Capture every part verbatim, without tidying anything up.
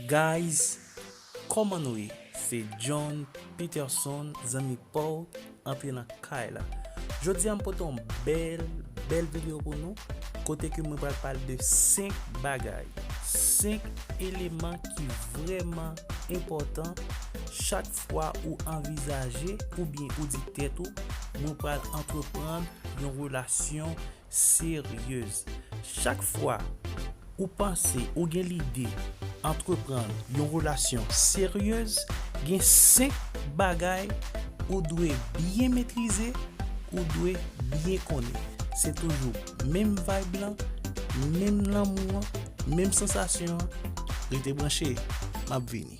Guys, kòman nou ye? Se John Peterson, zanmi pa w, antre nan kay la. Jodi a m pote yon bèl, bèl videyo pou nou, kote ke mwen pral pale de senk bagay, senk eleman ki vrèman enpòtan chak fwa ou anvizaje oubyen ou di tèt ou, mwen pral antreprann yon relasyon seryez. Chak fwa ou panse ou gen lide antreprann yon relasyon seryez, gen senk bagay ou dwe byen metrize, ou dwe byen konnen. Se toujou menm vibe lan, menm lanmou an, menm sansasyon an. Rete branche, m ap vini.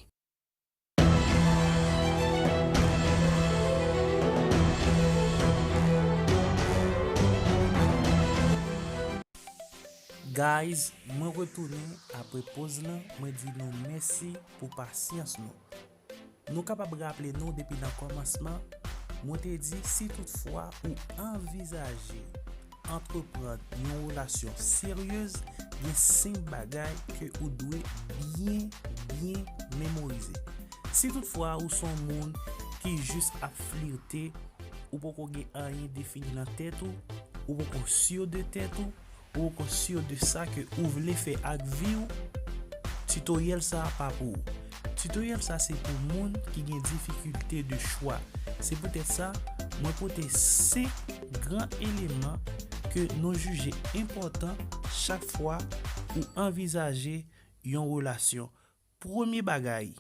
Guys, mwen retounen apre poz lan, mwen di nou mèsi pou pasyans nou. Nou kapab raple nou depi nan kòmansman, mwen te di si toutfwa ou anvizaje antreprann yon relasyon seryez, gen senk bagay ke ou dwe byen, byen memorize. Si toutfwa ou se yon moun ki jis ap flirte, ou poko gen anyen defini nan tèt ou, ou poko si de tèt ou, ou poko si de sa ke ou vle fè ak vi w, titoryèl sa a pa pou ou. Titoryèl sa se pou moun ki gen difikilte de chwa. Se poutèt sa, mwen pote senk gran eleman ke nou jije enpòtan chak fwa ou anvizaje yon relasyon. Premye bagay.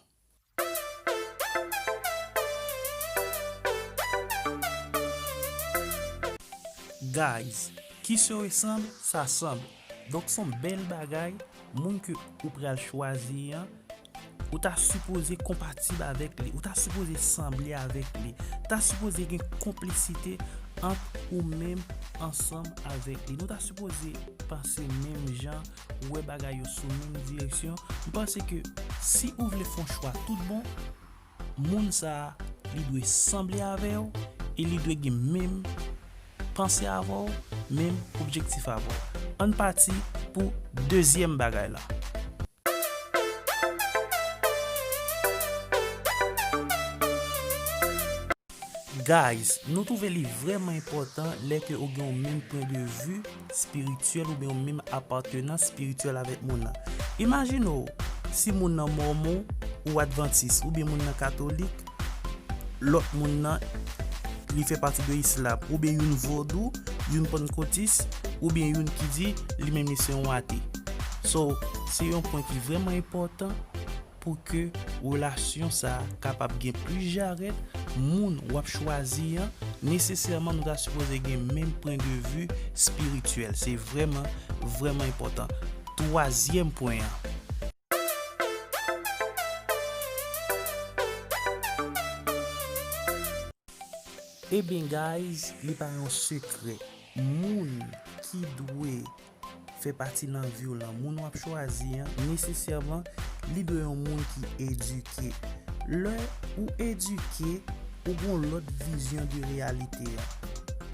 Guys, qui se ressemble, s'assemble. Donk, se yon bèl bagay, moun ke ou pral chwazi an, ou ta sipoze konpatib avèk li, ou ta sipoze sanble avèk li, ta sipoze gen konplisite ant ou menm ansanm avèk li. Nou ta sipoze panse menm jan, wè bagay yo sou menm direksyon. M panse ke si ou vle fè yon chwa tout bon, moun sa a, li dwe sanble avè w e li dwe gen menm panse avè w, menm objektif avè w. Ann pati pou dezyèm bagay la. Guys, nou twouve li vrèman enpòtan lè ke ou gen yon menm pwen de vi espirityèl oubyen yon menm apatenans espirityèl avèk moun nan. Imajine w, si moun nan mòmon ou advantis, oubyen moun nan katolik, lòt moun nan, li fè pati de islam, oubyen youn vodou, youn pannkotis, oubyen youn ki di li menm li se yon ate. So, se yon pwen ki vrèman enpòtan pou ke relasyon sa a kapab gen plis jarèt, moun w ap chwazi an, nesesèman nou ta sipoze gen menm pwen de vi espirityèl. Se vrèman, vrèman enpòtan. Twazyèm pwen an. Ebyen, guys, li pa yon sekrè. Moun ki dwe fè pati nan vi w lan, moun w ap chwazi an, nesesèman, li dwe yon moun ki edike. Lè ou edike, ou gen yon lòt vizyon de reyalite an.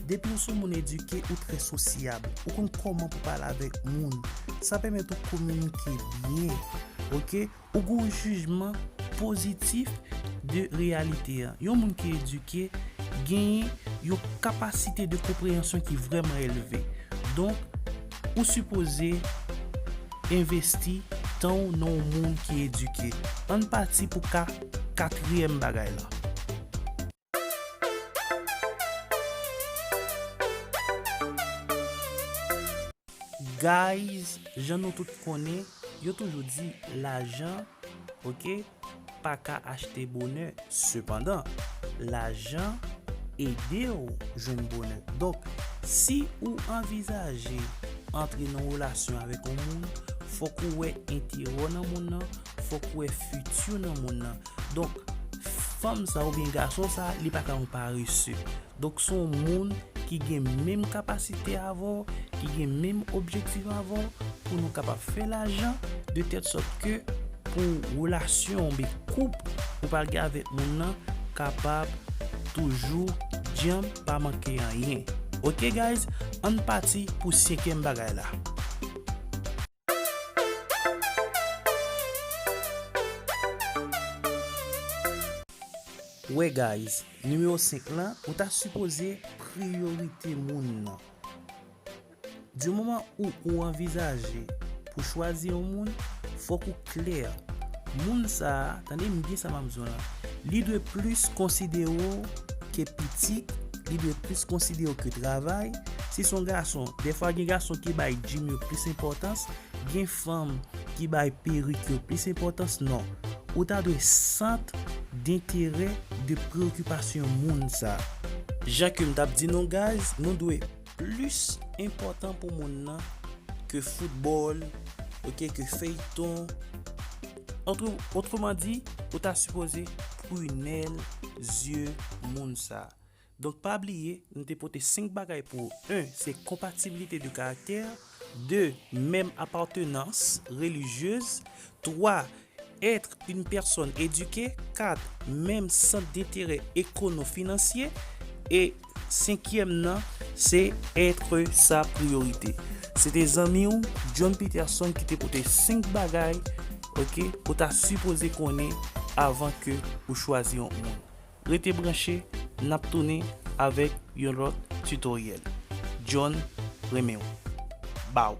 Depi w se yon moun edike, ou trè sosyab. Ou konn kòman pou pale avèk moun. Sa pèmèt ou kominike byen. Oke? Ou gen yon jijman pozitif de reyalite an. Yon moun ki edike genyen yon kapasite de konpreyansyon ki vrèman elve. Donk, ou sipoze envesti tan w nan yon moun ki edike. Ann pati pou ka katriyèm bagay la. Guys, jan nou tout konnen, yo toujou di lajan, oke, pa ka achte bonè. Sepandan, lajan ede w jwenn bonè. Donk, si ou anvizaje antre nan relasyon avèk yon moun, fòk ou wè enterè w nan moun nan, fòk ou wè fiti w nan moun nan. Donk, fanm sa oubyen gason sa, li pa ka yon parese. Donk, se yon moun ki gen menm kapasite avè w, ki gen menm objektif avè w, pou nou kapab fè lajan, de tèl sòt ke pou relasyon oubyen koup ou pral gen avèk moun nan kapab toujou djanm, pa manke anyen. Oke, guys, ann pati pou senkyèm bagay la. Wè guys, nimewo senk lan, ou ta sipoze priyorite moun nan. Di moman ou ou anvizaje pou chwazi yon moun, fòk ou klè. Moun sa a, tande m byen sa m ap di w lan, li dwe plis konsidere w ke pitit, li dwe plis konsidere w ke travay. Si se yon gason, dèfwa gen gason ki bay gym yo plis enpòtans, gen fanm ki bay perik yo plis enpòtans, non. Ou ta dwe sant denterè de preokipasyon moun sa. Jan ke m t ap di nou guys, nou dwe plis enpòtan pou moun nan ke foutbòl, oke, ke feyton. Otre-, otreman di, ou ta sipoze prunèl zye moun sa. Donk pa bliye, nou te pote senk bagay pou ou. En, se konpatibilite de karaktè. De, menm apartenans relijyez. Twa, être une personne éduquée. Kat, menm sant denterè ekono-finansye. E senkyèm nan, se être sa priyorite. Se te zanmi w, John Peterson, ki te pote senk bagay, oke, ou ta sipoze konnen avan ke ou chwazi yon moun. Rete branche, n ap tounen avèk yon lòt tutoriel. John renmen w. Baw.